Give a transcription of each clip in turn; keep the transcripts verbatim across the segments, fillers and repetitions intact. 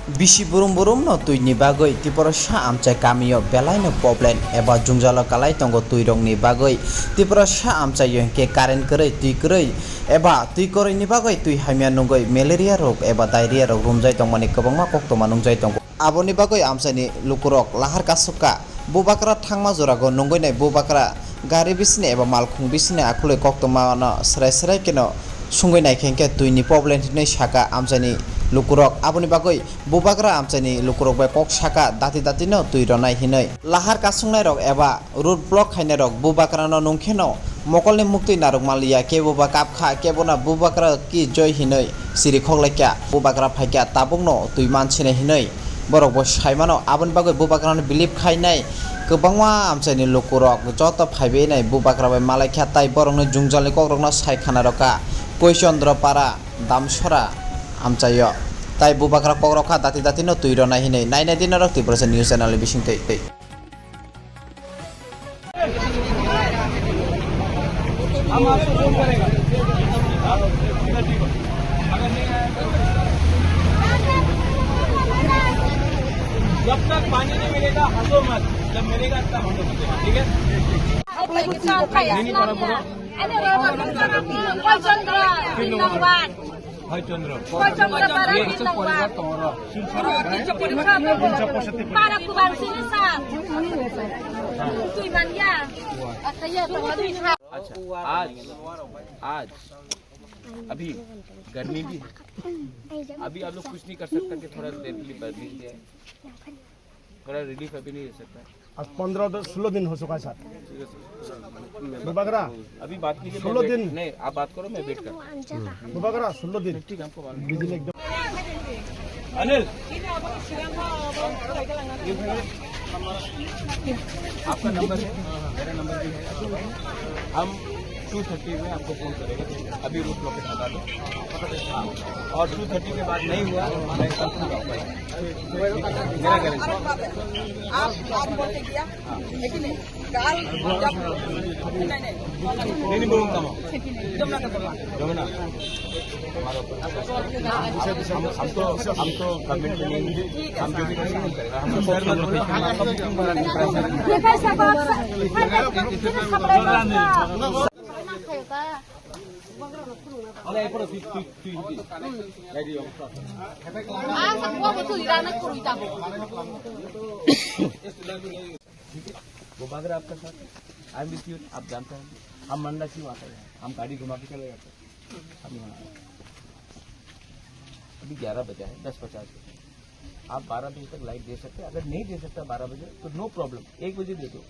Bisi burum burum no twi ni bagwi Tiprasa amchai kami o belai no problem eba jungjalo kalai tongo twi rok ni bagwi. Tiprasa amchai o hinkhe current kwrwi, twi kwrwi eba twi kwrwi ni bagwi twi hamya nungwi malaria rok eba diarrhea rok rumjai tongmani kwbangma koktwma nungjai tongo. Aboni bagwi amchai ni lukurok lahar kasuk kha. Bubagra thangma jorago nungwi nai bubagra gari bisini eba malkhung bisini akhulwi koktwmano srai srai kheno sungwi naikhe hinkhe twini problem hinwi sakha amchaini lukurok. Aboni bagwi bubagra amchaini lukurok bai kok sakha dati dati no twi ronai hinwi. Lahar kasungnairok eba road block khainairok bubagrano nungkheno mokolni muktwi narwk manliya, kebo ba kapkha, kebo na bubagra ki joi hinwi siri khoklaikha. Bubagra phaikha, tabukno twi mansine hinwi borok bo saimano. Aboni bagwi bubagrano believe khainai kwbangma amchaini lukurok joto phaibai nai bubagra bai malaikha, tai borokni jungjalni kokrokno sai khana rwkha Koichandra Para, Damsora amchaio. Tai bubagra kok rwkha dati dati no twi ronai hinwi. Nainai di norok Tiprasa News Channel ni bisingtwi. हम आपको फोन करेगा। हाँ, ठीक है, ठीक है। अगर नहीं आया तो जब तक पानी नहीं मिलेगा, हंसो मत। जब मिलेगा, तब हम लोग हंसेगा, ठीक है? नहीं, नहीं, पढ़ो, पढ़ो। Hoi Chandra, Hoi Chandra. Hoi Chandra, para, ये Hoi Chandra. Para kubang sini sa. Tui man ya. अच्छा, आज, आज अभी गर्मी भी है, अभी आप लोग कुछ नहीं कर सकता कि थोड़ा देर के लिए बंद नहीं किया है, थोड़ा रिलीफ अभी नहीं दे सकता है। आज पन्द्रह दिन, सोलह दिन हो चुका है सर। ठीक है सर। बुबागरा, अभी बात कीजिए, मैं सोलह वेट, दिन। नहीं, आप बात करो, मैं वेट कर। बुबागरा, सोलह दिन। ठीक है, हमको मालूम। बिजली एकदम। अनिल, आपका नंबर है, मेरा नंबर भी है। हम टू थर्टी में आपको फोन करेंगे, अभी रूट लॉकेट हटा दो। हाँ, और टू थर्टी के बाद नहीं हुआ, मैं कल फिर आपको मेरा गारंटी। आप बात बोल के गया, लेकिन गाल जब, नहीं, नहीं। नहीं, नहीं, बोलूँ, कम हो। जमुना का बोलना। जमुना। हम, हम तो, हम तो गवर्नमेंट के लिए नहीं, हम जो भी करेंगे, हम करेंगे। हम तो सर मत बोलो। अरे, एक बार फिर, फिर, फिर, फिर। वो बात है आपका sir, I am with you, आप जानते हैं, हम मंडला क्यों आते हैं, हम गाड़ी घुमा के चले जाते हैं। अभी यहाँ, अभी ग्यारह बजा है, दस पचास बजे। आप बारह बजे तक लाइट दे सकते हैं, अगर नहीं दे सकता बारह बजे तो नो प्रॉब्लम, एक बजे दे दो,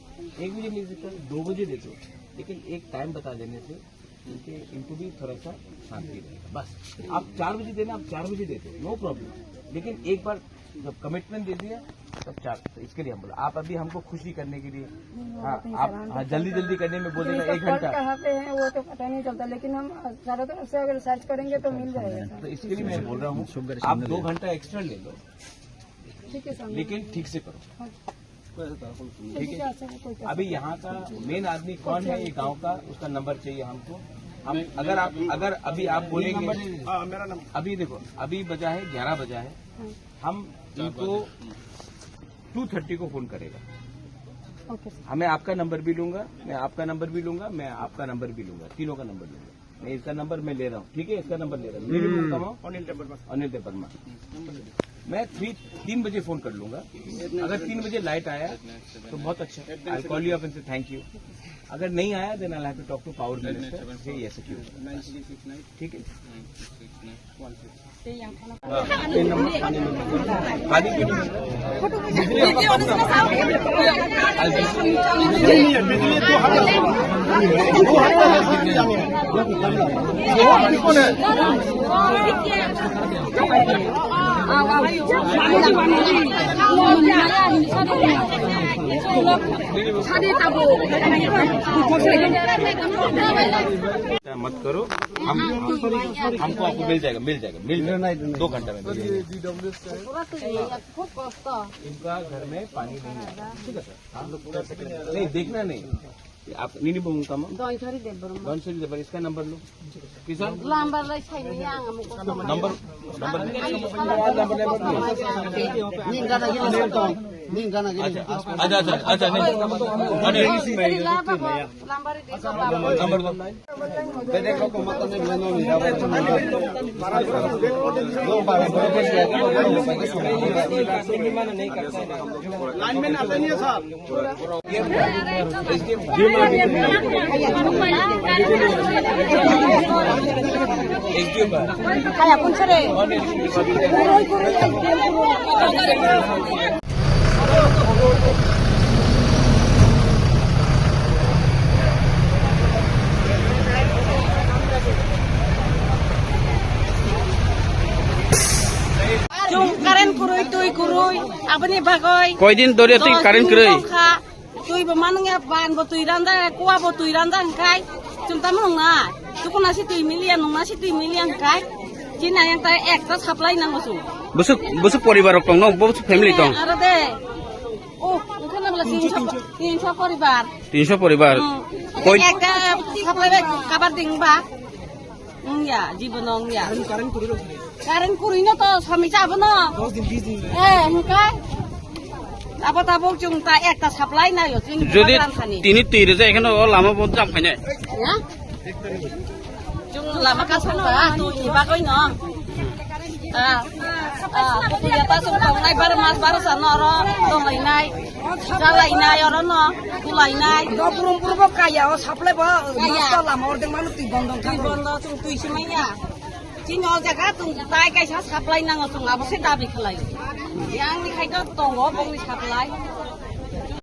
एक बजे नहीं दे सकता, दो बजे दे दो, लेकिन एक टाइम बता देने से इनके, इनको भी थोड़ा सा शांति रहेगा। बस, आप चार बजे देना, आप चार बजे दे दो, नो प्रॉब्लम, लेकिन एक बार जब कमिटमेंट दे दिया तब चार, तो इसके लिए हम बोला, आप अभी हमको खुशी करने के लिए, हाँ, आप, हाँ, जल्दी जल्दी करने में बोलेगा एक घंटा। कहाँ पे है वो तो पता नहीं चलता, लेकिन हम चारों तरफ से अगर सर्च करेंगे तो मिल जाएगा सर। तो इसके लिए मैं बोल रहा हूँ, आप दो घंटा एक्स्ट्रा ले लो, ठीक है सर। लेकिन ठीक से करो। हाँ। ठीक है। अभी यहाँ का मेन आदमी कौन है ये गांव का, उसका नंबर चाहिए हमको। हम, अगर आप, अगर अभी आप बोलेंगे, हाँ, मेरा नंबर। अभी देखो, अभी बजा है, ग्यारह बजा है, हाँ। हम इनको टू थर्टी को फोन करेगा। Okay sir. हमें आपका नंबर भी लूंगा, मैं आपका नंबर भी लूंगा, मैं आपका नंबर भी लूंगा, तीनों का नंबर लूंगा। मैं इसका नंबर मैं ले रहा हूँ, ठीक है, इसका नंबर ले रहा हूँ। मेरे को कमाओ। अनिल देवर्मा। अनिल देवर्मा। मैं थ्री, तीन बजे फोन कर लूंगा। अगर तीन बजे लाइट आया तो बहुत अच्छा। I call you up and say thank you. अगर नहीं आया, then I have to talk to power minister. ये ऐसे क्यों? ठीक है। मत करो, हम, हमको आपको मिल जाएगा, मिल जाएगा, मिल जाएगा, दो घंटा में मिल जाएगा। इनका घर में पानी नहीं है, ठीक है सर, हम लोग कर सकते हैं। नहीं, देखना नहीं, Ap-, nini bung tamo? Donsari Debbarma. Donsari Debbarma, iska number lo? Kisan? Lambar lai sai ni ang amu ko. Number, number. Ning gana gini sotong. Ning gana gini. Acha, acha, acha, acha, ning. Ade. Lambar di ko. Number lo. Chwng current kwrwi, twi kwrwi, aboni bagwi. Koidin dhori twi dos current din kwrwi? Tongkha. Twi bo manungya, ban bo twi randa, kuwa bo twi randa hwnkhe chwng tamo nungna. Tukuna si twi miliya, nungna si twi miliya hwnkhe chini ayang ta ekta supply nango chwng. Bwswk, bwswk poribar rok tongno, bwswk family tong? Aro de. Oh, hwnkhe nabla tinso, tinso poribar. Tinso poribar. Hmm. Koi- Ekta supply bai kabar ding ba. Wngya, jibono wngya. Current, current kwrwi rok. Current kwrwi no to somisa abono. Dos din, bis din. Eh, hwnkhe? Abo tabuk chwng ta ekta supply naio, chini Jodi bubagra thani. Tini twi rijak, ekheno o lama bo jam khainai. Ya? Chwng lama kasong ta, twi ni bagwi no. Ah, ah, bukuya ta chwng tongnai baro mas baro sa no oro tonglainai. Chalainai, orono bulainai. Doburum purbo kaya, o supply bo, kaya. Nosto lama ordek manu twi bondo wngkha. Twi bondo, chwng twi simanya. Chini o jaga chwng tai kaisa supply nango, chwng abo se dabi khlai. Yang ni khai to tongo, bongni supply.